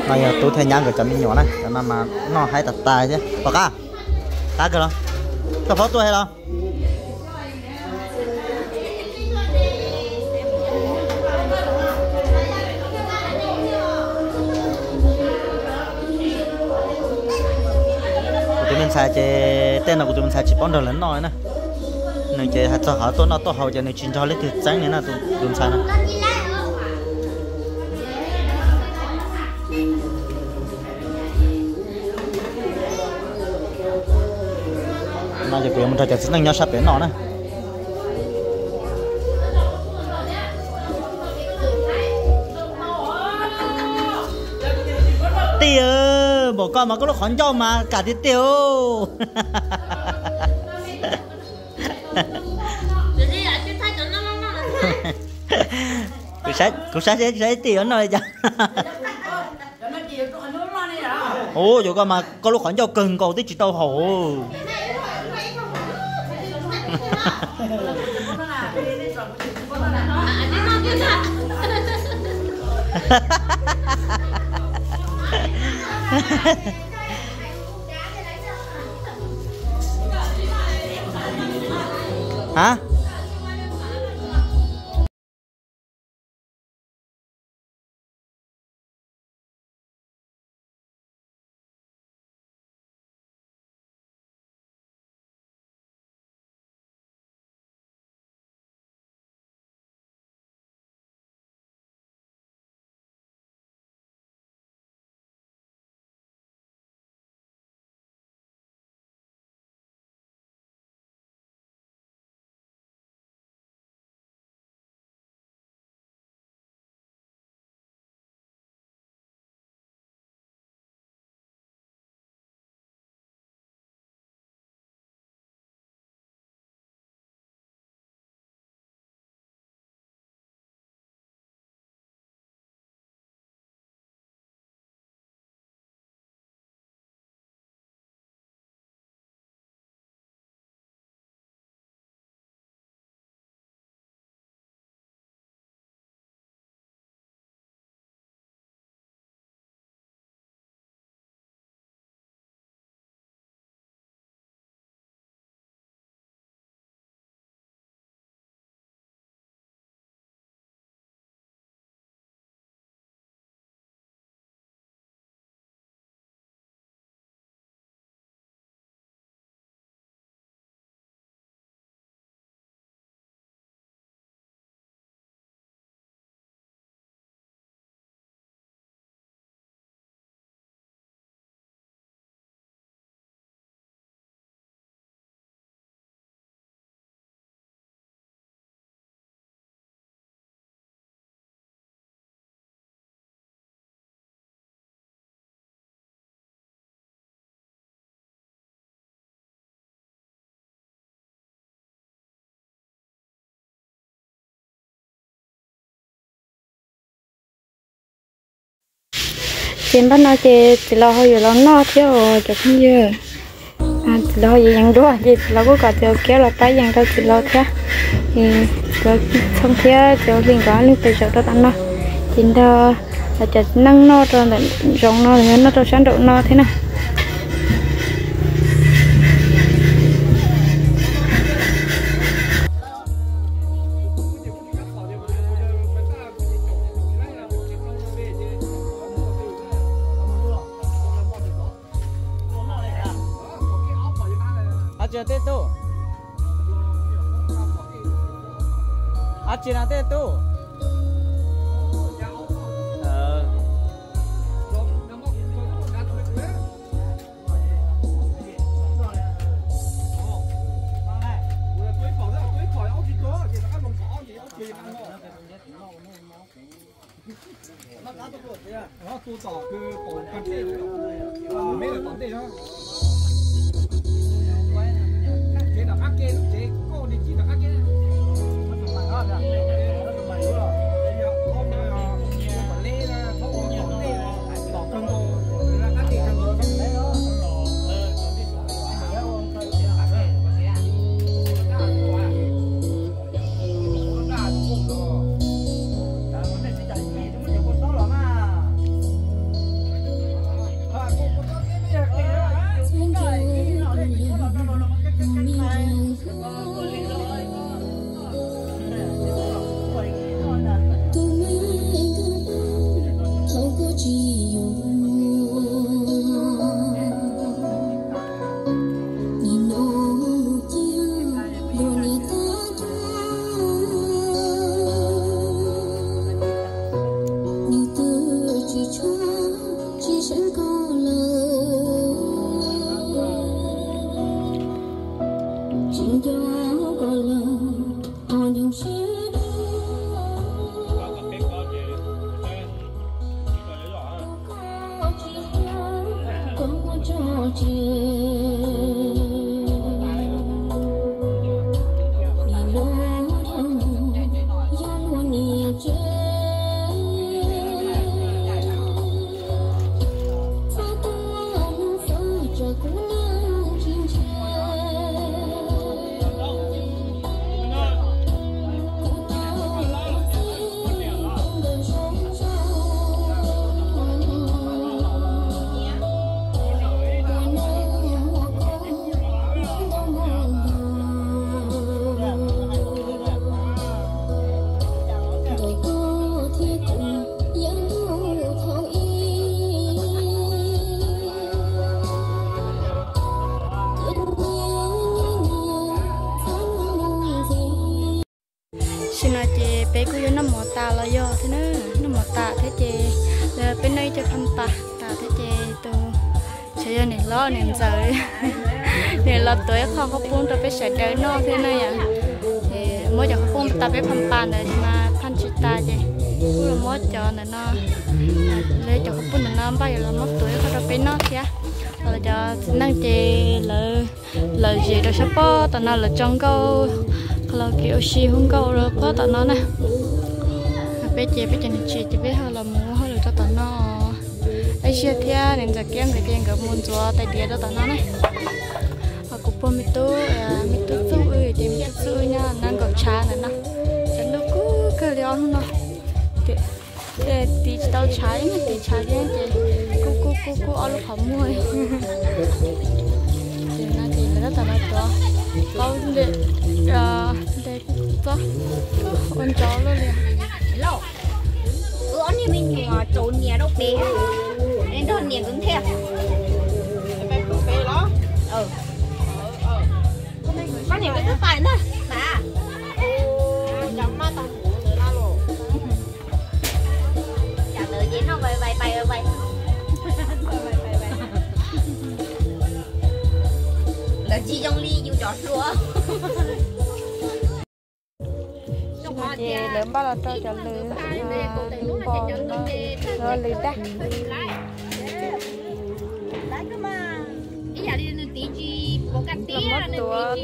No yog Tub thiab Nyab nkawd cov me nyuam na, cov no mas noj haib tas tas thiab. Pom qab, qab kawg los, koj phob tuaj thiab los. Kuv tus me ntxhais ces tej no kuv tus me ntxhais tsis paub nrog lawv noj na. Nws ces hais txog qhov tuaj noj tuaj haus ces nws tsis nrog leej twg txeeb li na, tus ntxhais no. No ces kuv yuav mus nrog cov txiv neej nyob sab pem noj na. Tij, npaum koj mas koj lub qhov ncauj mas kam tiag tiag. Kuv saib, kuv saib seb tij yuav noj li cas. Ub, yuav koj mas koj lub qhov ncauj kawg nkaus twb tsis tau haum. Hab. Ces npaj no ces txiv laus ho yuav los noj thiab os cov phooj ywg. Txiv laus ho yuav yees dua ces txiv laus kuj kom txiv laus kiab los pab yees rau txiv laus thiab. Txiv laus Txhooj thiab txiv laus Hli nkawd leej twg zaum rau tom no, ces nrog cov neeg noj rau ntawm zoov no los yog noj rau sab nraum no thiab na. Ab tsi tej tub? Ab tsi na tej tub? Tam sim no ces peb kuj yuav noj mov tas los yog thiab na, noj mov tas thiab ces peb noj ib co phaj npas tas thiab ces tus, tseem yog niam hlob niam ntxawm, nws los tuav ib qho qhaub poob rau peb sawv daws noj thiab na yom. Ces muab cov qhaub poob tas peb phaj npas ntawd mas phaj tsis tas ces kuj los muab cov ntawm no, lawv cov qhaub poob ntawm no npaj yuav los muab tuav ib qho rau peb noj thiab. Ho lawv cov txiv neej ces lawv, lawv zes rau sab pob tom no lawv tso nkauj, qhov los kev ua si hu nkauj rau pob tom no na. Peb ces peb cov niam tsev ces peb ho los mus ua hauj lwm rau tom no. Ib Siab thiab niam ntxawm Kiab nkawd ces nkawd mus ntxuav tais diav rau tom no na. Ho kuv pog me tub, me tub Txuj Wb ces me tub Txuj Wb nyob na nkaum tshav ntawm no. Tshav ntuj kub kawg li ob hnub no. Tiv tsis tau tshav, ib nyuag tiv tshav thiab ces kub kub kub kub ob lub qhov muag. Ces no ces lawv tab tom los tuav qaub nte, nte txob ua ntsaub luaj li. Wb ob niag me nyuam tsaus nias rau pem, nrog niam nkawd nthe. Koj niam nkawd twb pais ntag mas. Cas maj tau mus ntawd na los. Cas ntawd ces noj vais vais vais vais. Lawv tsis zoo li yus cov hluas. Ces lawv npaj los rau cov lws, lws daj. Los muab tuav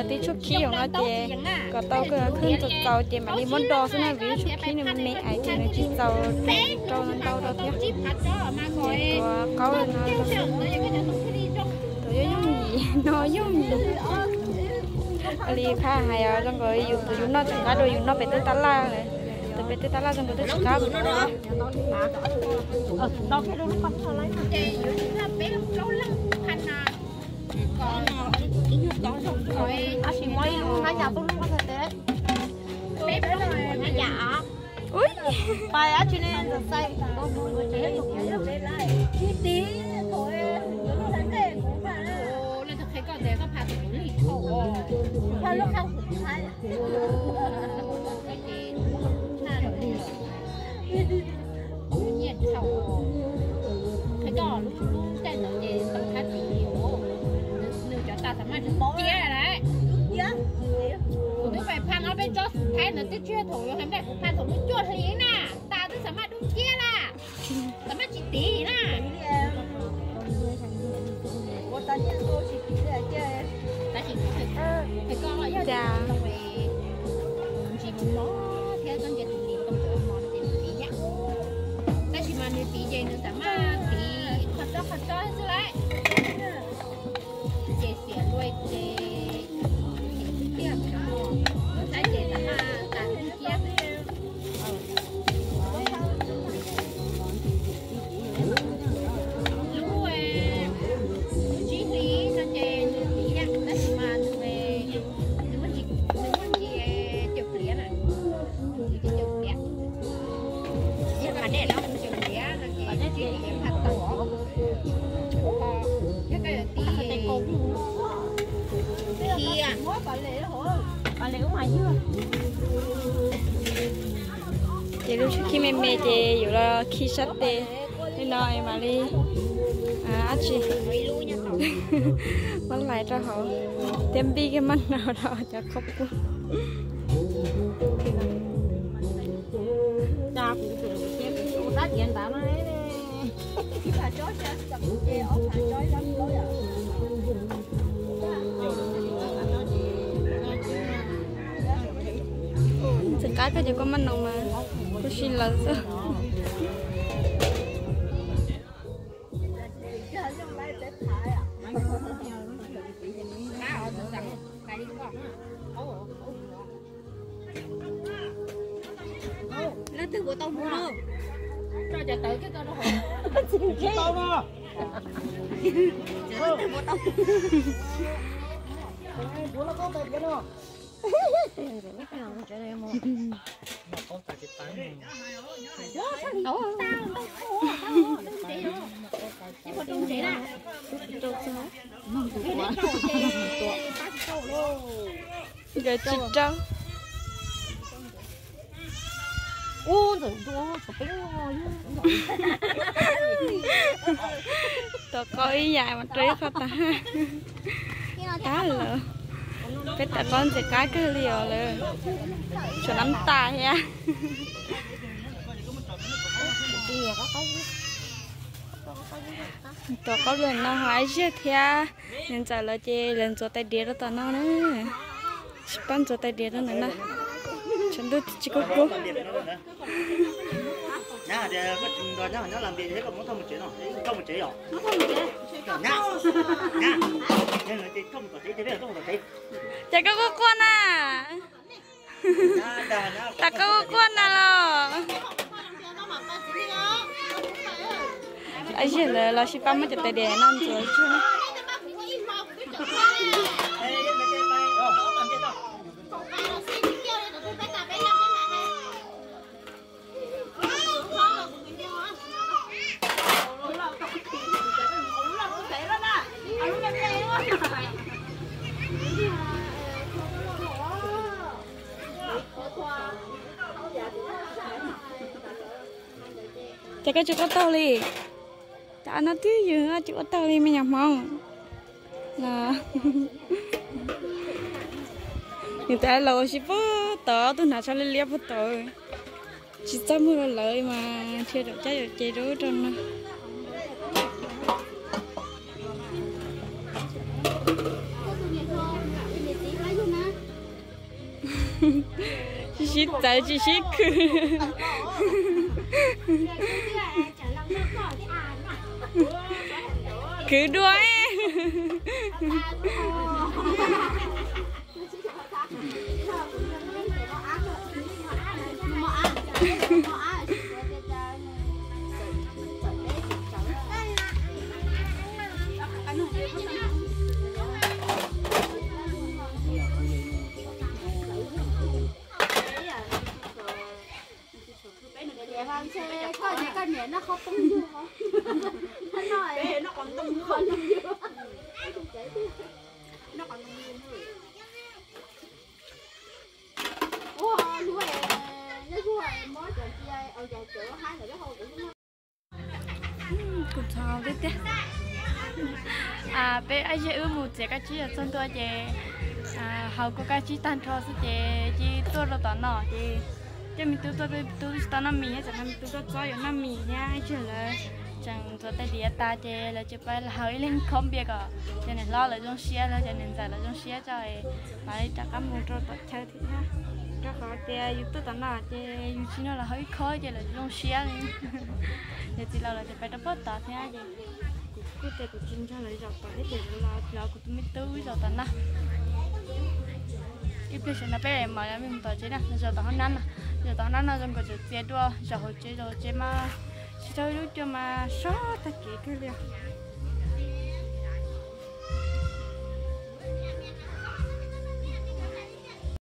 tib tshuab khib no ces kom tau khwj txaus txaus ces mam li muab do xwb na, vim tshuab khib nws me me ais ces nws tsis txaus rau ntau rau thiab. Ces tuav qaub no, tuav yooj yooj yim, no yooj yim. Li phaj hais zoo nkaus yus, yus noj tseem qab dua yus noj pem tej tab laj, tus pem tej tab laj zoo nkaus twb tsis qab. Ui, pais ab tsi ne. Nyiaj dhau, qhia koj lub, lub caij ntawd ces tau thab tim os, nws cov tas xam maj dub ciab lawm. Kuv twb pais phaj ob peb tsob xwm thaib ntawd twb tsis yog thaum yuav hais nplej, kuv phaj thaum lub cuaj hli na, tas twb xam maj dub ciab na, xam maj tsis tiv na. Tab sis kuv, qhia koj yog ntsis mos mos thiab koj ntsia tus lis koj mus ua mov ces nws tiv nyab. Tab sis mas nws tiv ces nws xam maj tiv qhov tsob qhov tsob xwb lauj. Ces xiam luaj ces, ces tiaj, lub thaib ces xam maj tas dub ciab. Ces lub tsheb khi me me ces yuav los khi sab tes li no es mam li dab tsi muab laim rau hauv thiab npij kiag maj no rau cov qhaub pug. Ntxim qab kawg ces koj maj no mas kuj sib law xwb. Leej twg puas tau mus no? Leej twg puas tau mus? Nkawd tsis rau. Tau qaub ib yam mas rau ib qho tag. Tab lawm, peb tau qaub ntxim qab kawg li os lawm. Tshuav nab tas thiab. Tau qaub li no ho ib zaj thiab. Niam ntxawm lawv ces lawv ntxuav tais diav rau tom no na. Sib pab ntxuav tais diav rau ntawm no. Tshav ntuj tsis kub kub. Ces koj quaj quaj na. Tam koj quaj quaj na los. Ab zig lawv los sib pab muab cov tais diav no ntxuav tsuag. Ces koj tsis quaj taug li. Cov no twb yog tsis quaj taug li me nyuam Hmoob. Nws tas los ua si puag tod, tus hnav tshaj liab liab puag tod. Tsis txaj muag rau lawv mas nrhiav rau cab yuam cev rau rau no. Tsis sib txawv tsis sib khwv. Khwv dua. Kuv txog tiag tiag. Peb ab zig wb mus txiav kab tsib yog txog ntua ces haus kua kab tsib tag nrho xwb ces cia tuaj rau tom no ces coj me tub tuaj, tub tsis tau noj mis thiab, tseem nrog me tub tuaj txob yuav noj mis thiab ib tsam lawv tseem ntxuav tais diav tas ces lawv cia pab haus ib leeg khob npias kom cov niam hlob lawv zoo siab, cov niam ntxawm lawv zoo siab tso es mam li rov qab mus rau tom chaw thiab. Rau qhov tias yus tuaj tom no ces yus tsis noj los haus ib khob ces lawv zoo siab li. Yog txiv laus lawv ces pais rau pem tod thiab ces kuv kuj tias kuv tsis nrog lawv zaum tom thiab ces kuv los kuv tus me tub zaum tom no. Ib pliag sawv ntawd peb mam li mus tom tsev na, zaum tom hoob nab no, zaum tom hoob nab no zoo nkaus tseem txias dua, zaum hauv tsev, zaum hauv tsev mas tsis tau ib lub cua mas sab tag kev kawg li os.